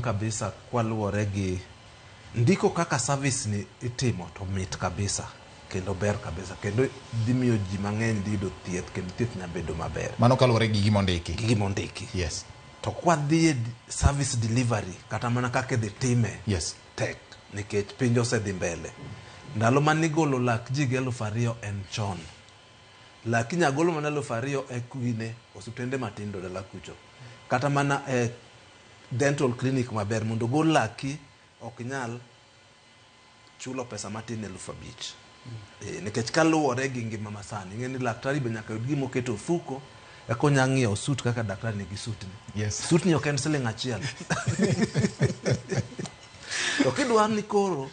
kabisa kwaluwore gi ndiko kaka service ni itimo to mit kabisa kendo ber kabisa kendo dhi miyo ji mang'eny dhi yudo thieth kendo thieth nyalo bedo maber. Mano kaluwore gi gima ondiki. Gi gima ondiki. Yes. To kwadhi e service delivery kata mana kaka idhi time. Yes. Tek nikech piny osedhi mbele. Ndalo mane igolo lak ji gi 2000 en chon. Lak inya golo mana 2000 e kwine osiptende matindo dala kucho. Kata mana e dental clinic maber mondo ogol laki ok inyal chulo pesa matin 5000. Nikech kaluwore gi ngima masani, ing'e ni laktari be nyaka yud gima oketo e ofuko eka onya ng'iewo suit kaka daktari nigi suit ni. Yes. Suit ni ok en siling achiel. To kidwa ni koro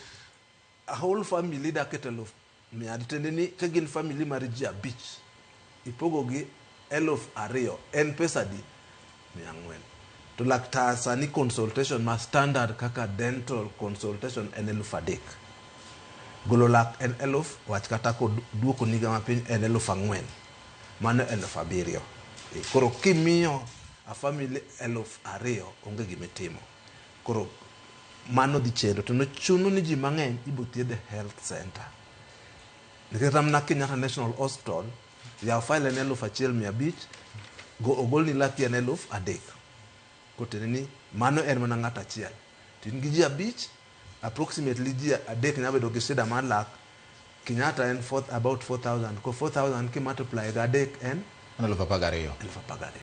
a whole family dak e 100,000, tiende ni ka gin family mar ji abich, ipogo gi 2000, en pesa adi? 400. To laktar sani consultation ma standard kaka dental consultation en 3000. Golo lak en 1000, wach kata koduoko niga mapiny en 4000. Mano 7000. Koro kimiyo a family 2000 onge gimitimo. Koro mano dhi chendo to nochuno ni ji mang'eny ibo thiedh e health center. Nikech kata mana Kenyatta National Hospital, yaw file en 1500, go ogolni laki en 3000. Kotiende ni mano en mana ng'ato achiel. To in gi ji abich, approximately ji adek nyalo bedo gi shida mar lak. Kenyatta en about 4000. Ko 4000 ki multiply gi adek en 12,000. 12,000.